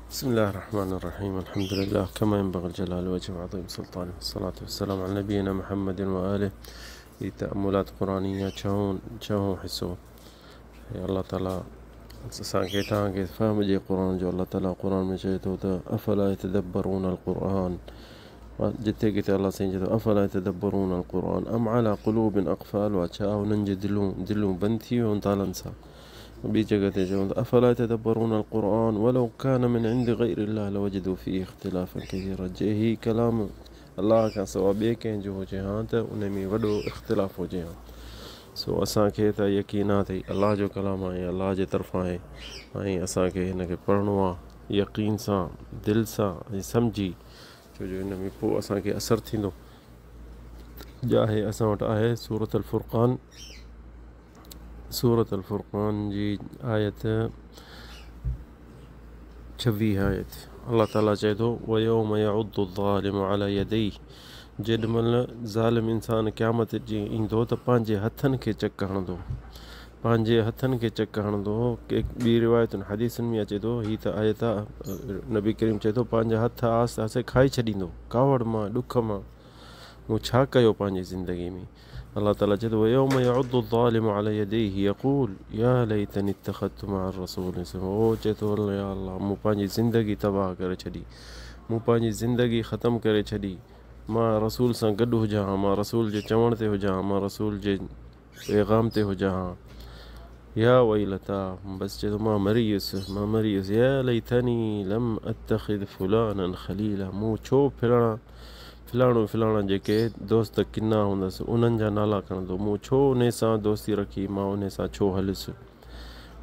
بسم الله الرحمن الرحيم الحمد لله كما ينبغي لجلال وجهه وعظيم سلطانه والصلاة والسلام على نبينا محمد وآله. هي تأملات قرآنية ڇهون حصو. هي الله تعالي اسان کي توهان کي فهم ڏئي قرآن جو. الله تعالي قرآن ۾ چئي ٿو ته افلا يتدبرون القرآن، جتي ڪٿي الله سائين چئي ٿو افلا يتدبرون القرآن ام على قلوب اقفالها، ڇا هنن جي دليون بند ٿي ويون تالن سان؟ ٻي جڳهه تي چون ٿا افلا يتدبرون القرآن ولو ڪان من عند غير الله لوجدوا فيه اختلافا كثيرا. جي هي ڪلام الله کان سواء ٻئي ڪنهن جو هجي ها ته ان ۾ وڏو اختلاف هجي ها. سو اسان کي ته يقين آهي ته هي الله جو ڪلام آهي، الله جي طرفان آهي ۽ اسان کي هن کي پڙهڻو آهي يقين سان، دل سان ۽ سمجهي، ڇو جو هن ۾ پوء اسان کي اثر ٿيندو. جا آهي اسان وٽ آهي سورة الفرقان، سورة الفرقان جي آيت 26 آيت. الله تعاليٰ چئي ٿو ويوم يعض الظالم على يديه، جيڏي مهل ظالم انسان قيامت جي ايندو ته پنهنجي هٿن کي چڪ هڻندو، پنهنجي هٿن کي چڪ هڻندو. ڪي ٻي روايتن حديثن ۾ اچي ٿو، هي ته آيت آ، نبي ڪريم چئي ٿو پنهنجا هٿ آهستي آهستي کائي ڇڏيندو، ڪاوڙ مان، ڏک مان، مون ڇا ڪيو پنهنجي زندگي ۾. الله تعاليٰ چئي ٿو ويوم يعض الظالم على يديه يقول يا ليتني اتخذت مع الرسول سبيلا. هو چئي ٿو يا الله مون پنهنجي زندگي تباهه ڪري ڇڏي، مون پنهنجي زندگي ختم ڪري ڇڏي، مان رسول سان گڏ هجان ها، مان رسول جي چوڻ تي هجان ها، مان رسول جي پيغام تي هجان ها. يا ويلتا، بس چئي ٿو مان مري ويس، مان مري ويس. يا ليتني لم اتخذ فلانا خليلا، مون ڇو فلاڻا فلاڻو فلاڻا جيڪي دوست ڪنا هوندس انهن جا نالا کڻندو، مون ڇو انهي سان دوستي رکي، مان انهي سان ڇو هليس،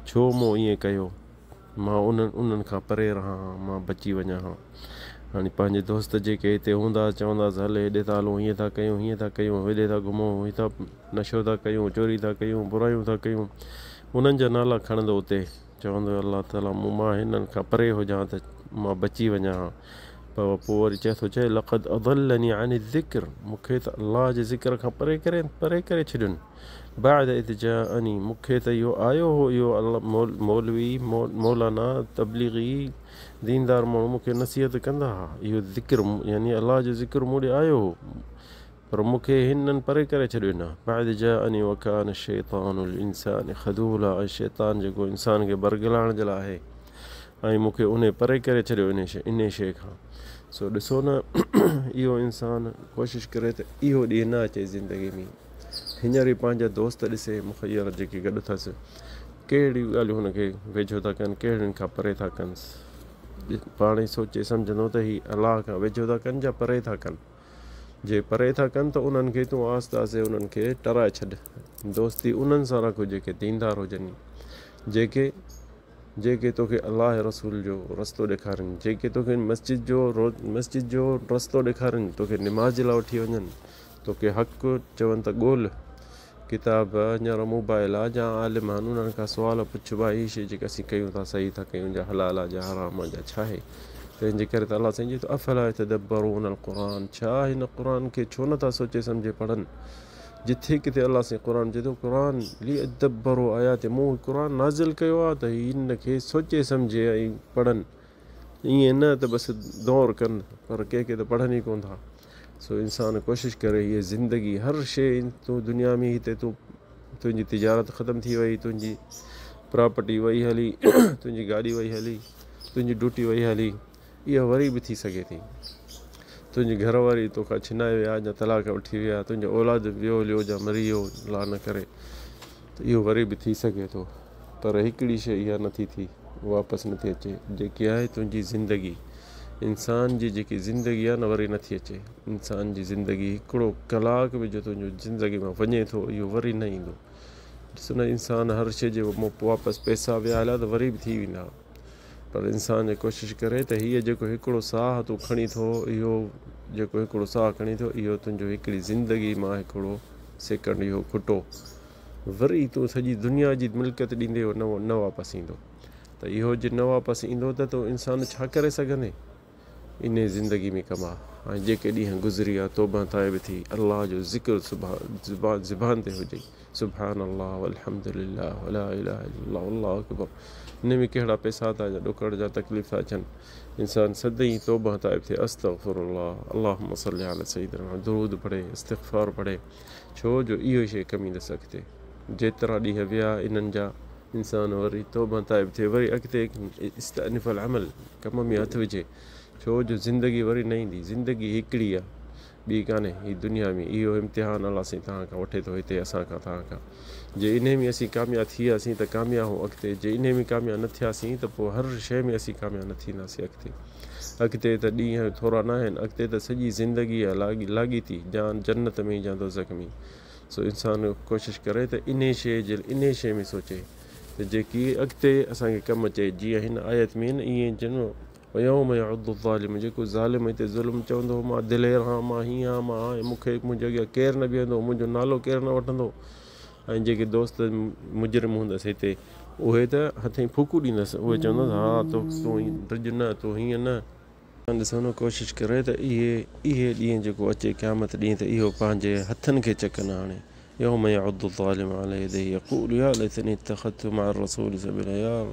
ڇو مون ائين ڪيو، مان انهن کان پري رهان ها، مان بچي وڃان ها. هاڻي پنهنجي دوست جيڪي هتي هوندا چونداس هل هيڏي ٿا هلون، هيئن ٿا ڪيون، هيئن ٿا ڪيون، هيڏي ٿا گهمون، هي ٿا نشو ٿا ڪيون، چوري ٿا ڪيون، برايون ٿا ڪيون، انهن جا نالا کڻندو اتي چوندو الله تعاليٰ مون مان هنن کان پري هجان ته مان بچي وڃان ها. پر پوء وري چئي ٿو، چئي لقد اضلني عن الذڪر، مون کي ته الله جي ذڪر کان پري ڪري ڇڏين. بعد اذ جاءني، مون کي ته اهو آيو هو، اهو مولوي، مولانا، تبليغي، ديندار ماڻهو مون کي نصيحت ڪندا هئا، اهو ذڪر يعني الله جو ذڪر مون ڏي آيو هو، پر مون کي هنن پري ڪري ڇڏيو. نه بعد جاءني وڪان الشيطان للانسان خذولا، ۽ شيطان جيڪو انسان کي برغلائڻ جي لاء آهي، ۽ مون کي انهي پري ڪري ڇڏيو انهي شيء کان. سو ڏسو نه اهو انسان ڪوشش ڪري ته اهو ڏينهن نه اچي زندگي ۾. هينئر ئي پنهنجا دوست ڏسي مخير جيڪي گڏ اٿس، ڪهڙيون ڳالهيون هن کي ويجهو ٿا ڪن، ڪهڙين کان پري ٿا ڪنس. پاڻ ئي سوچي سمجهندو ته هي الله کان ويجهو ٿا ڪن يا پري ٿا ڪن. جي پري ٿا ڪن ته انهن کي تون آهستي آهستي انهن کي ٽرائي ڇڏ. دوستي انهن سان رک جيڪي ديندار هجن، جيڪي توکي الله ۽ رسول جو رستو ڏيکارين، جيڪي توکي مسجد جو رستو ڏيکارين، توکي نماز جي لاء وٺي وڃن، توکي حق چون ته ڳول، ڪتاب هينئر موبائل آ جا عالم آهن انهن کان سوال پڇ ڀائي هي شي جيڪا اسين ڪيون ٿا صحيح ٿا ڪيون جا حلال آ جا حرام آ جا ڇا آهي. تنهن جي ڪري ته الله سائين چئي ٿو افلا يتدبرون القرآن، ڇا هن قرآن کي ڇو نٿا سوچي سمجهي پڙهن. جٿي ڪٿي الله سائين قرآن چئي ٿو قرآن ليدبروا آيات، مون قرآن نازل ڪيو آ ته هن کي سوچي سمجهي ۽ پڙهن، ائين نه ته بس دور ڪن، پر ڪي ڪي ته پڙهن ئي ڪونه ٿا. سو انسان ڪوشش ڪري هيء زندگي هر شيء تون دنيا ۾ هتي تون تنهنجي تجارت ختم ٿي وئي، تنهنجي پراپرٽي وئي هلي، تنهنجي گاڏي وئي هلي، تنهنجي ڊيوٽي وئي هلي، اها وري به ٿي سگهي ٿي. تنهنجي گهر واري توکان ڇنائي ويا يا طلاق وٺي ويا، تنهنجو اولاد ويو هليو يا مري ويو، الله نه ڪري، ته اهو وري به ٿي سگهي ٿو. پر هڪڙي شيء اها نٿي ٿي، واپس نٿي اچي، جيڪي آهي تنهنجي زندگي. انسان جي جيڪي زندگي آهي نه وري نٿي اچي. انسان جي زندگي هڪڙو ڪلاڪ به جو تنهنجو زندگي مان وڃي ٿو اهو وري نه ايندو. ڏسو نه انسان هر شيء جي واپس پئسا ويا هليا ته وري به ٿي ويندا، پر انسان جي ڪوشش ڪري ته هيء جيڪو هڪڙو ساهه تون کڻي ٿو، اهو جيڪو هڪڙو ساهه کڻي ٿو اهو تنهنجو هڪڙي زندگي مان هڪڙو سيڪنڊ اهو کٽو، وري تون سڄي دنيا جي ملڪيت ڏيندي اهو نه واپس ايندو. ته اهو جي نه واپس ايندو ته تون انسان ڇا ڪري سگهندين؟ انهي زندگي ۾ ڪماء ۽ جيڪي ڏينهن گذري ويا توبه تائب ٿي الله جو ذڪر زبان تي هجي سبحان الله والحمد لله ولا اله الا الله والله اڪبر انهي ۾ ڪهڙا پئسا ٿا يا ڏوڪڙ جا تڪليف ٿا اچن انسان سدائين توبه تائب ٿئي استغفر الله اللهم صل علي سيدنا محمد درود پڙهي استغفار پڙهي ڇو جو اهو ئي شيء ڪم ايندس اڳتي جيترا ڏينهن ويا انهن جا انسان وري توبه تائب ٿئي وري اڳتي استأنف العمل ڪم ۾ هٿ وجهي ڇو جو زندگي وري نه ايندي زندگي هڪڙي آ ٻي ڪانهي هي دنيا ۾ اهو امتحان الله سائين توهان کان وٺي ٿو هتي اسان کان توهان کان جي انهي ۾ اسين ڪامياب ٿي وياسين ته ڪامياب آهون اڳتي جي انهي ۾ ڪامياب نه ٿياسين ته پوء هر شيء ۾ اسين ڪامياب نه ٿينداسين اڳتي اڳتي ته ڏينهن ٿورا نه آهن اڳتي ته سڄي زندگي آهي لاڳيتي جان جنت ۾ يا دوزخ ۾ سو انسان ڪوشش ڪري ته انهي شيء جي انهي شيء ۾ سوچي ته جيڪي اڳتي اسان کي ڪم اچي جيئن هن آيت ۾ ائين جن ويوم يعض الظالم جيڪو ظالم هتي ظلم چوندو هو مان دلير هان مان هيئن هان مان هان مون کي منهنجي اڳيان ڪير نه بيهندو منهنجو نالو ڪير نه وٺندو ۽ جيڪي دوست مجرم هوندس هتي اهي ته هٿين ڦوڪون ڏيندس اهي چوندس ها تو تون ڊڄ نه تون هيئن نه. ڏسو نه ڪوشش ڪري ته اهي اهي ڏينهن جيڪو اچي قيامت ڏينهن ته اهو پنهنجي هٿن کي چڪ نه هڻي يوم يعض الظالم علي يديه يقول يا ليتني اتخذت مع الرسول سبيلا يا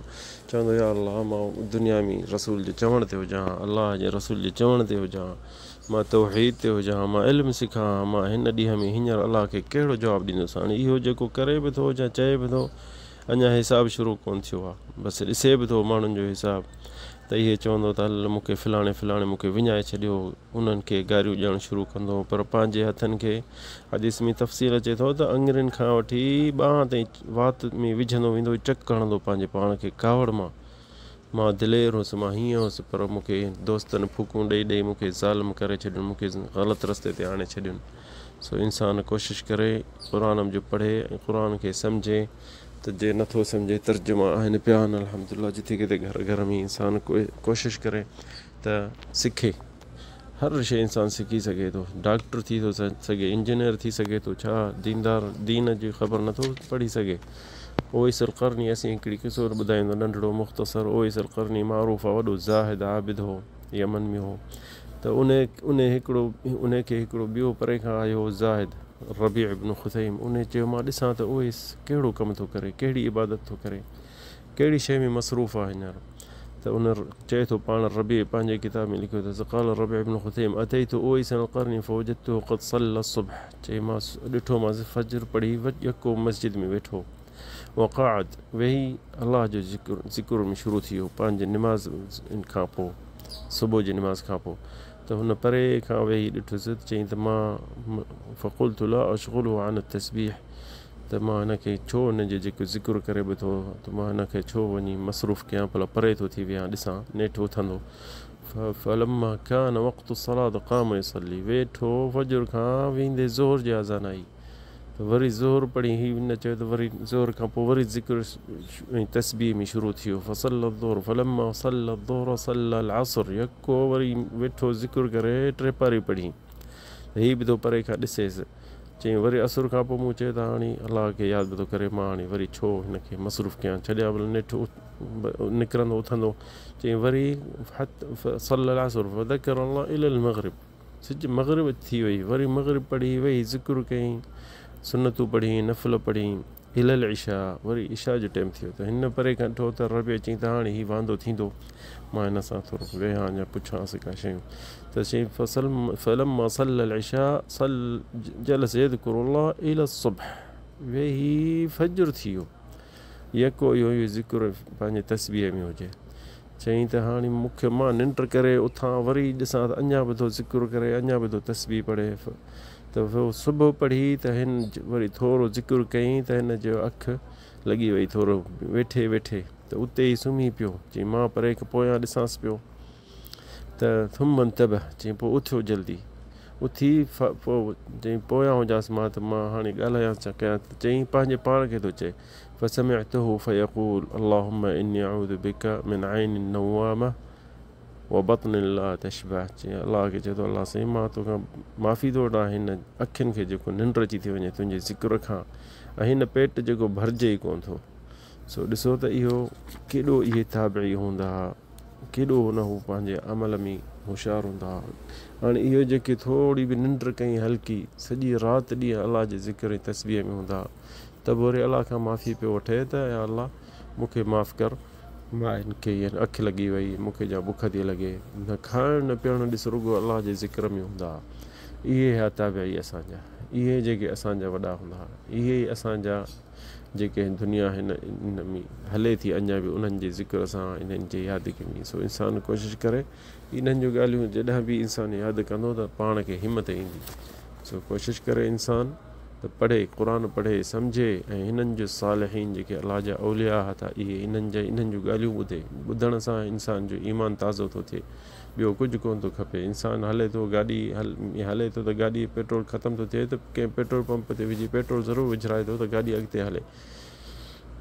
چوندو يا الله مان دنيا ۾ رسول جي چوڻ تي هجان ها الله جي رسول جي چوڻ تي هجان ها مان توحيد تي هجان ها مان علم سکان ها مان هن ڏينهن ۾ هينئر الله کي ڪهڙو جواب ڏيندس هاڻي اهو جيڪو ڪري به ٿو يا چئي به ٿو اڃا حساب شروع ڪونه ٿيو آهي بس ڏسي به ٿو ماڻهن جو حساب ته اهي چوندو ته هل مون کي فلاڻي فلاڻي مون کي وڃائي ڇڏيو انهن کي گاريون ڏيڻ شروع ڪندو هو پر پنهنجي هٿن کي حديث ۾ تفصيل اچي ٿو ته اڱرين کان وٺي ٻانهن تائين وات ۾ وجهندو ويندو هو چڪ هڻندو پنهنجي پاڻ کي ڪاوڙ مان مان دلير هوس مان هيئن هوس پر مون کي دوستن ڦوڪون ڏئي ڏئي مون کي ظالم ڪري ڇڏيون مون کي غلط رستي تي آڻي ڇڏيون سو انسان ڪوشش ڪري قرآن جو پڙهي ۽ قرآن کي سمجهي ته جي نٿو سمجهي ترجما آهن پيا آهن الحمدلله جٿي ڪٿي گهر گهر ۾ انسان ڪوشش ڪري ته سکي هر شيء انسان سکي سگهي ٿو ڊاڪٽر ٿي ٿو سگهي انجنيئر ٿي سگهي ٿو ڇا ديندار دين جي خبر نٿو پڙهي سگهي اويس القرني اسين هڪڙي قصو ٻڌائيندو ننڍڙو مختصر اويس القرني معروف آ وڏو زاهد عابد هو يمن ۾ هو ته ان ان هڪڙو ان کي هڪڙو ٻيو پري کان آيو هو زاهد ربيع بن خثيم ان چيو مان ڏسان ته اويس ڪهڙو ڪم ٿو ڪري ڪهڙي عبادت ٿو ڪري ڪهڙي شيء ۾ مصروف آ هينئر؟ ته ان چئي ٿو پاڻ ربيع پنهنجي ڪتاب ۾ لکيو اٿس قال الربيع بن خثيم اتيت اويس القرني فوجدته قد صلي الصبح چئي مان ڏٺومانس فجر پڙهي يڪو مسجد ۾ ويٺو وقعد ويهي الله جو ذڪر ذڪر ۾ شروع ٿي ويو پنهنجي نماز کان پوء صبح جي نماز کان پوء ته هن پري کان ويهي ڏٺس ته چيائين ته مان فقلت لا اشغله عن التسبيح ته مان هن کي ڇو هن جي جيڪو ذڪر ڪري به ٿو ته مان هن کي ڇو وڃي مصروف ڪيان ڀلا پري ٿو ٿي ويهان ڏسان نيٺ اٿندو فلما كان وقت الصلاة قام يصلي ويٺو فجر کان ويندي ظهر جي اذان آئي ته وري ظهر پڙهي هي هن چيو ته وري ظهر کان پوء وري ذڪر ۽ تسبيح ۾ شروع ٿي ويو فصلي الظهر فلما صلي الظهر صلي العصر يڪو وري ويٺو ذڪر ڪري ٽيپاري پڙهي ته هي به ٿو پري کان ڏسيس چيائين وري عصر کان پوء مون چيو ته هاڻي الله کي ياد به ٿو ڪري مان هاڻي وري ڇو هن کي مصروف ڪيان ڇڏيان ڀلا نيٺ نڪرندو اٿندو چيائين وري صلي العصر فذڪر الله الي المغرب سج مغرب ٿي وئي وري مغرب پڙهي ويهي ذڪر ڪيائين سنتون پڙهي نفل پڙهي الي العشاء وري عشاء جو ٽيم ٿيو ته هن پري کان ڏٺو ته ربيع چيائين ته هاڻي هي واندو ٿيندو مان هن سان ٿورو ويهان يا پڇانس ڪا شيون ته چيائين فصل فلما صلي العشاء صل جلس يذڪر الله الي الصبح ويهي فجر ٿي ويو يڪو اهو ئي ذڪر پنهنجي تسبيح ۾ هجي. چيائين ته هاڻي مون کي مان ننڊ ڪري اٿان وري ڏسان ته اڃا به ٿو ذڪر ڪري اڃا به ٿو تسبيح پڙهي ته صبح پڙهي ته هن وري ٿورو ذڪر ڪيائين ته هن جو اک لڳي وئي ٿورو ويٺي ويٺي ته اتي ئي سمهي پيو چيائين مان پري کان پويان ڏسانس پيو ته ثم انتبه چيائين پوء اٿيو جلدي اٿي پوء چيائين پويان هجانس مان ته مان هاڻي ڳالهايانس ڇا ڪيان ته چيائين پنهنجي پاڻ کي ٿو چئي فسمعته فيقول اللهم اني اعوذ بک من عين نوامه وبطن لا تشبع چيائين الله کي چئي ٿو الله سائين مان توکان معافي ٿو وٺان هن اکين کي جيڪو ننڊ اچي ٿي وڃي تنهنجي ذڪر کان ۽ هن پيٽ جيڪو ڀرجي ئي ڪونه ٿو سو ڏسو ته اهو ڪيڏو اهي تابعي هوندا ها ڪيڏو نه هو پنهنجي عمل ۾ هوشيار هوندا هئا. هاڻي اهي جيڪي ٿوري به ننڊ ڪئي هلڪي، سڄي رات ڏينهن الله جي ذڪر ۽ تسبيح ۾ هوندا هئا، ته به وري الله کان معافي پيو وٺي ته يا الله مون کي معاف ڪر، مان هن کي هينئر اک لڳي وئي، مون کي جا بک ٿي لڳي، نه کائڻ نه پيئڻ ڏس رڳو الله جي ذڪر ۾ هوندا هئا. اهي هيا تابعي اسان جا، اهي جيڪي اسان جا وڏا هوندا هئا، اهي ئي اسان جا جيڪي هن دنيا هن ان ۾ هلي ٿي اڃا به انهن جي ذڪر سان انهن جي يادگي ۾ سو انسان ڪوشش ڪري انهن جون ڳالهيون جڏهن به انسان ياد ڪندو ته پاڻ کي همت ايندي سو ڪوشش ڪري انسان ته پڙهي قرآن پڙهي سمجهي ۽ هنن جو صالحين جيڪي الله جا اولياء هتا اهي انهن جا انهن جون ڳالهيون ٻڌي ٻڌڻ سان انسان جو ايمان تازو ٿو ٿئي ٻيو ڪجهه ڪونه ٿو کپي. انسان هلي ٿو، گاڏي هلي ٿو ته گاڏيء پيٽرول ختم ٿو ٿئي ته ڪنهن پيٽرول پمپ تي وجهي پيٽرول ضرور وجهرائي ٿو ته گاڏي اڳتي هلي.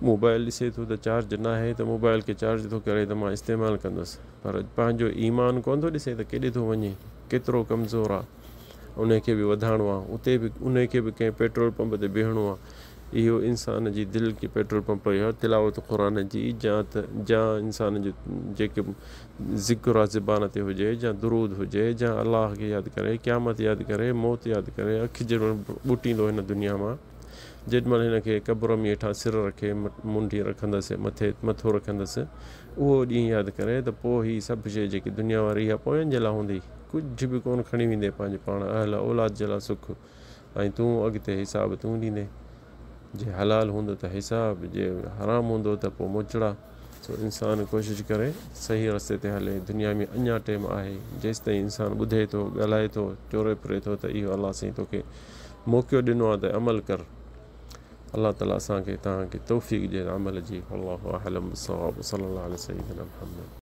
موبائل ڏسي ٿو ته چارج ناهي ته موبائل کي چارج ٿو ڪري ته مان استعمال ڪندس پر پنهنجو ايمان ڪونه ٿو ڏسي ته ڪيڏي ٿو وڃي، ڪيترو ڪمزور آ، انهي کي به وڌائڻو آ، اتي به انهي کي به ڪنهن پيٽرول پمپ تي بيهڻو آ. اهو انسان جي دل کي پيٽرول پمپ يا تلاوت قرآن جي جا ته جا انسان جو جيڪي ذڪر آ زبان تي هجي جا درود هجي جا الله کي ياد ڪري قيامت ياد ڪري موت ياد ڪري اک جيڏي مهل ٻوٽيندو هن دنيا مان جيڏي مهل هن کي قبر ۾ هيٺان سر رکي منڍي رکندس مٿي مٿو رکندس اهو ڏينهن ياد ڪري ته پوء هي سڀ شيء جيڪي دنيا واري اها پوين جي لاء هوندي ڪجهه به ڪونه کڻي ويندي پنهنجي پاڻ اهل اولاد جي لاء سک ۽ تون اڳتي حساب تون ڏيندين. جي حلال هوندو ته حساب، جي حرام هوندو ته پوء موچڙا. سو انسان ڪوشش ڪري صحيح رستي تي هلي. دنيا ۾ اڃا ٽيم آهي. جيستائين انسان ٻڌي ٿو، ڳالهائي ٿو، چوري ڦري ٿو ته اهو الله سائين توکي موقعو ڏنو آهي ته عمل ڪر. الله تعالي اسان کي توهان کي توفيق ڏي عمل جي. والله اعلم بالصواب وصلي الله علي سيدنا محمد.